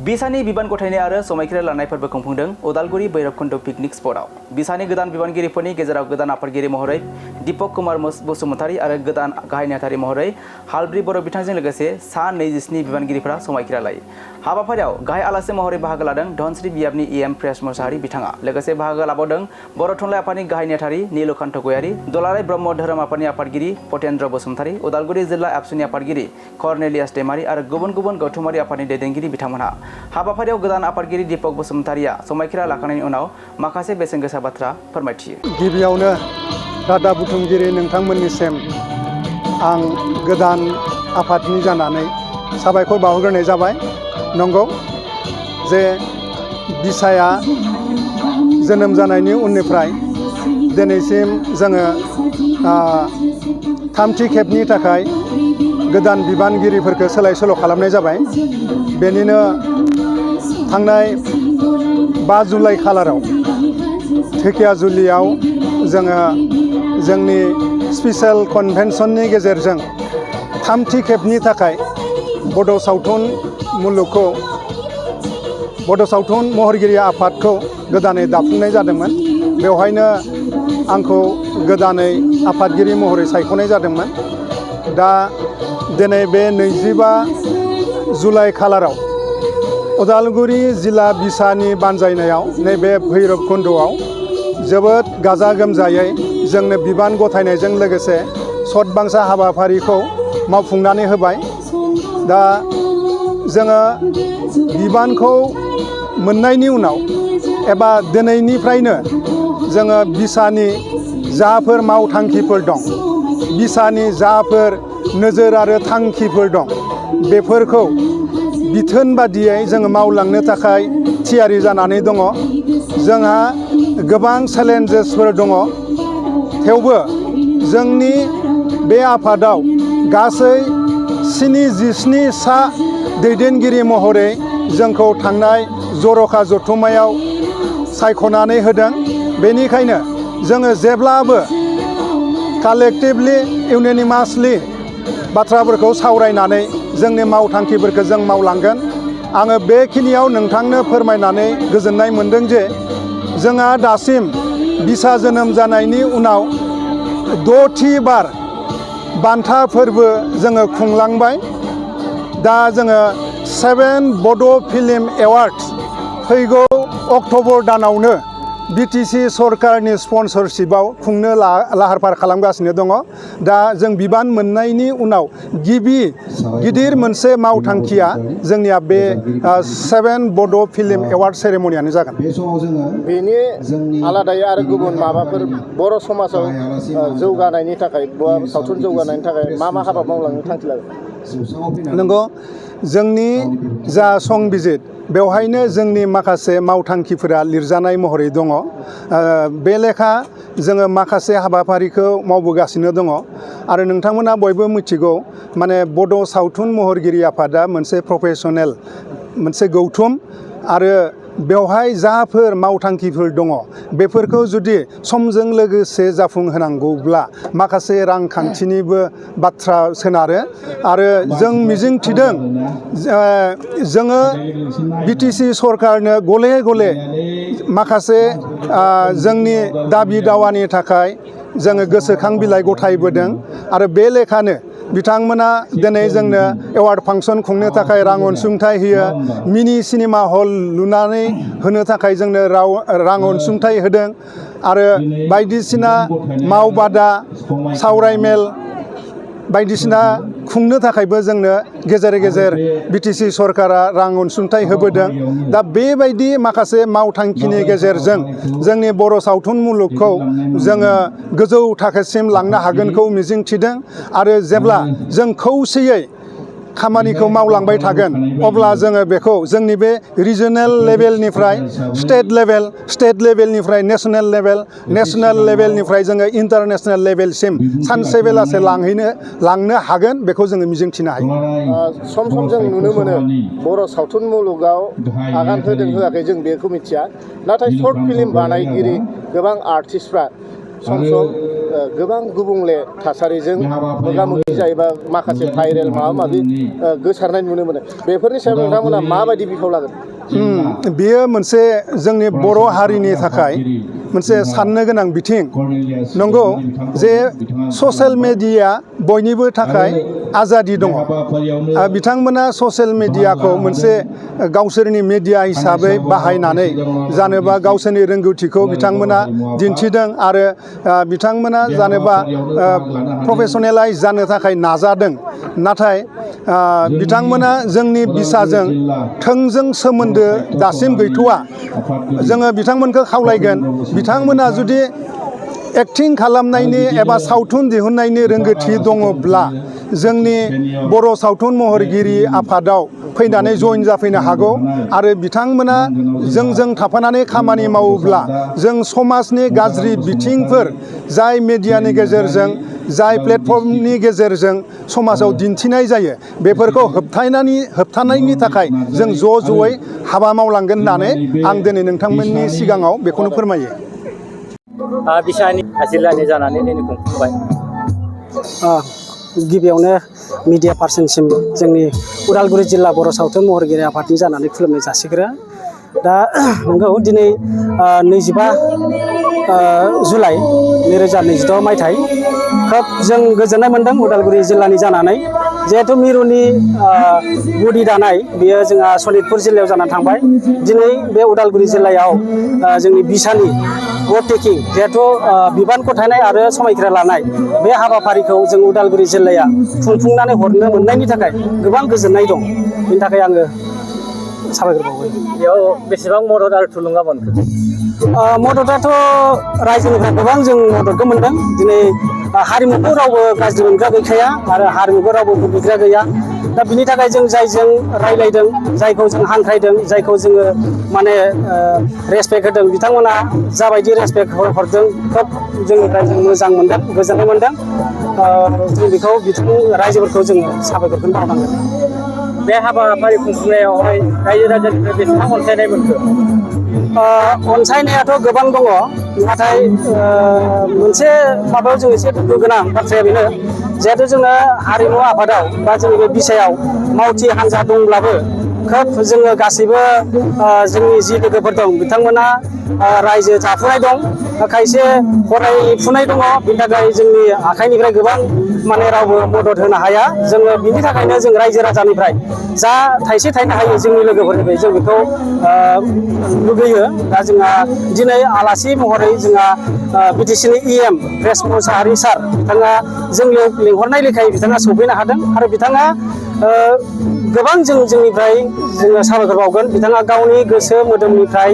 बिसानि बिबान गथायनाय आरो समायखिरा लानाय फोरबो खुंफुंदों उदालगुरि भैरबकुंड पिकनिक स्पटआव। बिसानि गोदान बिबानगिरिफोरनि गेजेराव गोदान आफादगिरि महरै दीपक कुमार बसुमतारी आरो गोदान गाहाय नेहाथारि महरै हालब्रि बर' बिथांजों लोगोसे सा 27 बिबानगिरिफोरा समायखिरा लायो। हाबाफारियाव गाहाय आलासि महरै बाहागो लादों धनश्री बियाबनि EM प्रेस मोसाहारि बिथाङा। लोगोसे बाहागो लाबावदों बर' थुनलाइ आफादनि गाहाय नेहाथारि नीलकान्त गयारी, दुलाराय ब्रह्म धोरोम आफादनि आफादगिरि पतेन्द्र बसुमतारी, उदालगुरि जिल्ला एबसुनि आफादगिरि कर्नेलियास दैमारी आरो गुबुन गुबुन गौथुमारि आफादनि दैदेनगिरि बिथांमोनहा। हाबाफारियाव गोदान आफादगिरि दीपक बसुमतारीया समायखिरा लाखांनायनि उनाव माखासे बेसेन गोसा बाथ्रा फोरमायथियो। गिबियावनो रादाब बुथुमगिरि नोंथांमोननिसिम आं गोदान आफादनि जानानै साबायखर बावहरग्रोनाय जाबाय। नंगौ जे बिसाया जोनोम जानायनि उननिफ्राय दिनैसिम जोङो थामथि खेबनि थाखाय गोदान बिबानगिरिफोरखौ सोलाय सोल' खालामनाय जाबाय। बेनिनो थांनाय 5 जुलाइ खालाराव धेकियाजुलियाव जोङो जोंनि स्पेसियेल कनभेनसननि गेजेरजों थामथि खेबनि थाखाय बड' सावथुन मुलुगखौ बड' सावथुन महरगिरि आफादखौ गोदानै दाफुंनाय जादोंमोन। बेवहायनो आंखौ गोदानै आफादगिरि महरै सायख'नाय जादोंमोन। दा दिनै बे 25 जुलाइ खालाराव उदालगुरि जिल्ला बिसानि बानजायनायाव नैबे भैरबकुन्द'आव जोबोद गाजा गोमजायै जोंनो बिबान गथायनायजों लोगोसे सतबांसा हाबाफारिखौ मावफुंनानै होबाय। दा जोङो बिबानखौ मोननायनि उनाव एबा दिनैनिफ्रायनो जोङो बिसानि जाफोर मावथांखिफोर दं, बिसानि जाफोर नोजोर आरो थांखिफोर दं, बेफोरखौ बिथोन बादियै जोङो मावलांनो थाखाय थियारि जानानै दङ। जोंहा गोबां चेलेन्जेसफोर दङ, थेवबो जोंनि बे आफादाव गासै 77 सा दैदेनगिरि महरै जोंखौ थांनाय जर'खा जथुम्मायाव सायख'नानै होदों। बेनिखायनो जोङो जेब्लाबो कालेक्टिभलि इउनानिमासलि बाथ्राफोरखौ सावरायनानै जोंनि मावथांखिफोरखौ जों मावलांगोन। आङो बेखिनियाव नोंथांनो फोरमायनानै गोजोननाय मोनदों जे जोंहा दासिम बिसा जोनोम जानायनि उनाव 6थि बार बान्था फोरबो जोङो खुंलांबाय। दा जोङो 7 बड' फिल्म एवार्ड्स फैगौ अक्ट'बर दानावनो BTC सरकारनि स्पन्सरशिपआव खुंनो लाहार फाहार खालामगासिनो दङ। दा जों बिबान मोननायनि उनाव गिबि गिदिर मोनसे मावथांखिया जोंनिया बे 7 बड' फिल्म एवार्ड सेरेमनियानो जागोन। बेनि आलादायै आरो गुबुन माबाफोर बर' समाजाव जौगानायनि थाखाय सावथुन जौगानायनि थाखाय मा हाबा मावलांनो थांखि लागोन? नंगौ, जोंनि जा संबिजित बेवहायनो जोंनि माखासे मावथांखिफोरा लिरजानाय महरै दङ। बे लेखा जोङो माखासे हाबाफारिखौ मावबोगासिनो दङ आरो नोंथांमोना बयबो मिथिगौ माने बड' सावथुन महरगिरि आफादा मोनसे प्रफेसनेल मोनसे गौथुम आरो बेवहाय जाफोर मावथांखिफोर दङ बेफोरखौ जुदि समजों लोगोसे जाफुंहोनांगौब्ला माखासे रांखान्थिनिबो बाथ्रा सोनारो आरो जों मिजिं थिदों जोङो BTC सरकारनो गले गले माखासे जोंनि दाबि दावानि थाखाय जोङो गोसोखां बिलाइ गथायबोदों आरो बे लेखानो बिथांमोना दिनै जोंनो एवार्ड फांसन खुंनो थाखाय रां अनसुंथाइ होयो, मिनि सिनेमा हल लुनानै होनो थाखाय जोंनो रां अनसुंथाइ होदों आरो बायदिसिना मावबादा सावरायमेल बायदिसिना खुंनो थाखायबो जोंनो गेजेर गेजेर BTC सरकारा रां अनसुंथाइ होबोदों। दा बेबायदि माखासे मावथांखिनि गेजेरजों जोंनि बर' सावथुन मुलुगखौ जोङो गोजौ थाखोसिम लांनो हागोनखौ मिजिंथिदों आरो जेब्ला जों खौसेयै खामानिखौ मावलांबाय थागोन अब्ला जोङो बेखौ जोंनि बे रिजनेल लेभेलनिफ्राय स्टेट लेभेलनिफ्राय नेसनेल लेभेलनिफ्राय जोङो इन्टारनेसनेल लेभेलसिम सानसे बेलासे लांनो हागोन बेखौ जोङो मिजिंथिनो हायो। सम सम जों नुनो मोनो बर' सावथुन मुलुगाव आगान होदों होआखै जों बेखौ मिथिया, नाथाय शर्ट फिल्म बानायगिरि गोबां आर्टिस्टफ्रा सम सम गोबां गुबुंले थासारिजों मोगा मोगि जायोबा माखासे भाइरेल माबा माबि गोसारनाय नुनो मोनो बेफोरनि सायाव नोंथांमोना माबायदि बिफाव लागोन? बेयो मोनसे जोंनि बर' हारिनि थाखाय मोनसे साननो गोनां बिथिं नंगौ जे ससियेल मेडिया बयनिबो थाखाय आजादि दङ बिथांमोना ससियेल मेडियाखौ मोनसे गावसोरनि मेडिया हिसाबै बाहायनानै जानोबा गावसोरनि रोंगौथिखौ बिथांमोना दिन्थिदों आरो बिथांमोना जानोबा प्रफेसनेलाइज जानो थाखाय नाजादों नाथाय बिथांमोना जोंनि बिसाजों थोंजों सोमोन्दो दासिम गैथ'वा जोङो बिथांमोनखौ खावलायगोन बिथांमोना जुदि एक्टिं खालामनायनि एबा सावथुन दिहुननायनि रोंगौथि दङब्ला जोंनि बर' सावथुन महरगिरि आफादाव फैनानै जइन जाफैनो हागौ आरो बिथांमोना जोंजों थाफानानै खामानि मावोब्ला जों समाजनि गाज्रि बिथिंफोर जाय मेडियानि गेजेरजों जाय प्लेटफर्मनि गेजेरजों समाजाव दिन्थिनाय जायो बेफोरखौ होबथानायनि थाखाय जों ज'यै हाबा मावलांगोन होननानै आं दिनै नोंथांमोननि सिगाङाव बेखौनो फोरमायो। बिसानि जिल्लानि जानानै दिनै खुंफुंबाय। गिबियावनो मिडिया पार्सनसिम जोंनि उदालगुरि जिल्ला बर' सावथुन महरगिरि आफादनि जानानै खुलुमनाय जासिग्रो दा नंगौ दिनै 25 जुलाइ 2026 मायथाइ खोब जों गोजोननाय मोन्दों उदालगुरि जिल्लानि जानानै जिहेतु मिरुनि गुदि दानाय बेयो जोंहा सनितपुर जिल्लायाव जानानै थांबाय दिनै बे उदालगुरि जिल्लायाव जोंनि बिसानि भट टेकिं जिहेतु बिबान गथायनाय आरो समायखिरा लानाय बे हाबाफारिखौ जों उदालगुरि जिल्लाया खुंफुंनानै हरनो मोननायनि थाखाय गोबां गोजोननाय दं बेनि थाखाय आङो साबायखर बावो। बेयाव बेसेबां मदद आरो थुलुंगा मोनखो? मददाथ' रायजोनिफ्राय गोबां जों मददखौ मोनदों दिनै हारिमुखौ रावबो गाज्रि मोनग्रा गैखाया आरो हारिमुखौ रावबो मुगैग्रा गैया दा बिनि थाखाय जों जायजों रायलायदों जायखौ जों हांख्रायदों जायखौ जोङो माने रेसपेक्ट होदों बिथांमोना जाबायदि रेसपेक्ट हरदों खोब जोंनिफ्राय जों मोजां मोनदों गोजोननाय मोनदों जों बेखौ बिथां रायजोफोरखौ जोङो साबायखरखौनो बावनांगोन। बे हाबाफारि खुंफुंनायावहाय रायजो राजानिफ्राय बेसेबां अनसायनाय मोनखो? अनसायनायाथ' गोबां दङ नाथाय मोनसे माबायाव जों एसे दुखु गोनां बाथ्राया बेनो जिहेतु जोङो हारिमु आफादाव बा जोंनि बे बिसायाव मावथि हान्जा दंब्लाबो खोब जोङो गासैबो जोंनि जि लोगोफोर दं बिथांमोना रायजो जाफुनाय दं खायसे फरायफुनाय दङ बिनि थाखाय जोंनि आखाइनिफ्राय गोबां माने रावबो मदद होनो हाया जोङो बिनि थाखायनो जों रायजो राजानिफ्राय जा थाइसे थाइनो हायो जोंनि लोगोफोरनिफ्राय जों बेखौ लुबैयो दा जोंहा दिनै आलासि महरै जोंहा बिटिसिनि EM प्रेस मुसाहारि सार बिथाङा जोंनि लिंहरनाय लेखायै बिथाङा सफैनो हादों आरो बिथाङा गोबां जोंनिफ्राय जोङो साबायखर बावगोन बिथाङा गावनि गोसो मोदोमनिफ्राय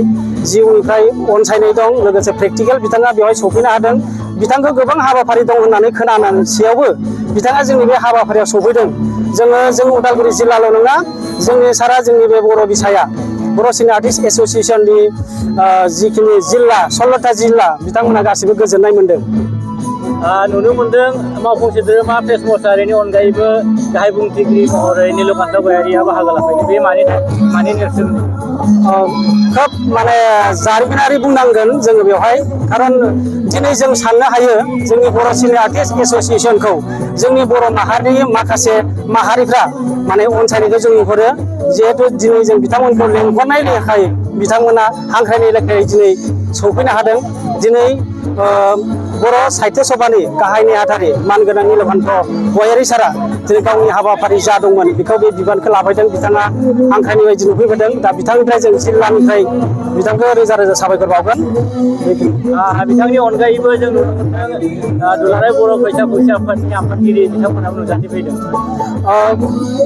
जिउनिफ्राय अनसायनाय दं लोगोसे प्रेक्टिकेल बिथाङा बेवहाय सफैनो हादों बिथांखौ गोबां हाबाफारि दं होननानै खोनानानैसेयावबो बिथाङा जोंनि बे हाबाफारियाव सफैदों जों उदालगुरि जिल्लाल' नङा जोंनि सारा जोंनि बे बर' बिसाया बर' सिने आर्टिस्ट एस'सियेसननि जिखिनि जिल्ला 16टा जिल्ला बिथांमोना गासिबो गोजोननाय मोन्दों। नुनो मोन्दों मावफुं सोद्रोमा प्रेस मुसाहारिनि अनगायैबो गाहाय बुंथिगिरि महरै नीलकान्त गयारिया बाहागो लाफैदों बे मानि नेरसोन? खोब माने जारिमिनारि बुंनांगोन जोङो बेवहाय खारन दिनै जों साननो हायो जोंनि बर' सिने आर्टिस्ट एस'सियेसनखौ जोंनि बर' माहारिनि माखासे माहारिफ्रा माने अनसायनायखौ जों नुहुरो जिहेतु दिनै जों बिथांमोनखौ लेंहरनाय लेखायै बिथांमोना हांख्रायनाय लेखायै दिनै सफैनो हादों दिनै बर' साहित्य सभानि गाहाय नेहाथारि मानगोनां नीलकान्त गयारि सारा दिनै गावनि हाबाफारि जा दंमोन बेखौ बे बिबानखौ लाफैदों बिथाङा हांख्रायनाय बायदि नुफैबोदों दा बिथांनिफ्राय जों जिल्लानिफ्राय बिथांखौ रोजा रोजा साबायखर बावगोन। बिथांनि अनगायैबो जों नुनो मोन्दों दुलाराय बर' फरायसा आफादनि आफादगिरि बिथांमोनाबो नुजाथिफैदों।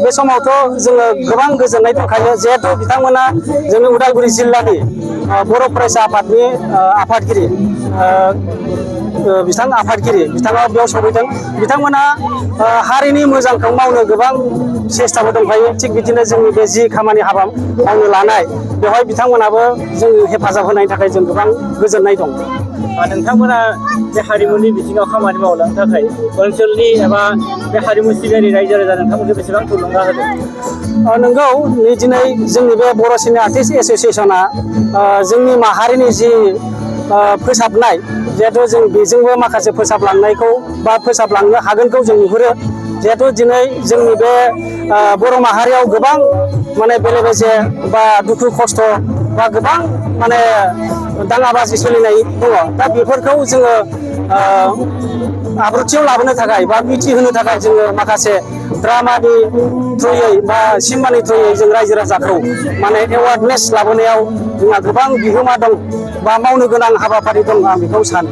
बे समावथ' जोङो गोबां गोजोननाय दंखायो जिहेथु बिथांमोना जोंनि उदालगुरि जिल्लानि बर' फरायसा आफादनि आफादगिरि बिथाङा बेयाव सफैदों बिथांमोना हारिनि मोजांखौ मावनो गोबां सेस्थाबो दंखायो थिग बिदिनो जोंनि बे जि खामानि हाबा मावनो लानाय बेवहाय बिथांमोनाबो जों हेफाजाब होनायनि थाखाय जों गोबां गोजोननाय दं। नोंथांमोना बे हारिमुनि बिथिङाव खामानि मावलांनो थाखाय ओनसोलनि एबा बे हारिमु सिबियारि रायजो राजा नोंथांमोनखौ बेसेबां थुलुंगा होदों? नंगौ दिनै जोंनि बे बर' सिने आर्टिस्ट एस'सियेसना जोंनि माहारिनि जि फोसाबनाय जिहेथु जों बेजोंबो माखासे फोसाबलांनायखौ बा फोसाबलांनो हागोनखौ जों नुहुरो जिहेथु दिनै जोंनि बे बर' माहारियाव गोबां माने बेले बेजे बा दुखु खस्थ' बा गोबां माने दाङाबाजि सोलिनाय दङ दा बेफोरखौ जोङो आब्रुथियाव लाबोनो थाखाय बा मिथिहोनो थाखाय जोङो माखासे ड्रामानि थ्रुयै बा सिनेमानि थ्रुयै जों रायजो राजाखौ माने एवारनेस लाबोनायाव जोंहा गोबां बिहोमा दं बा मावनो गोनां हाबाफारि दं आं बेखौ सानो।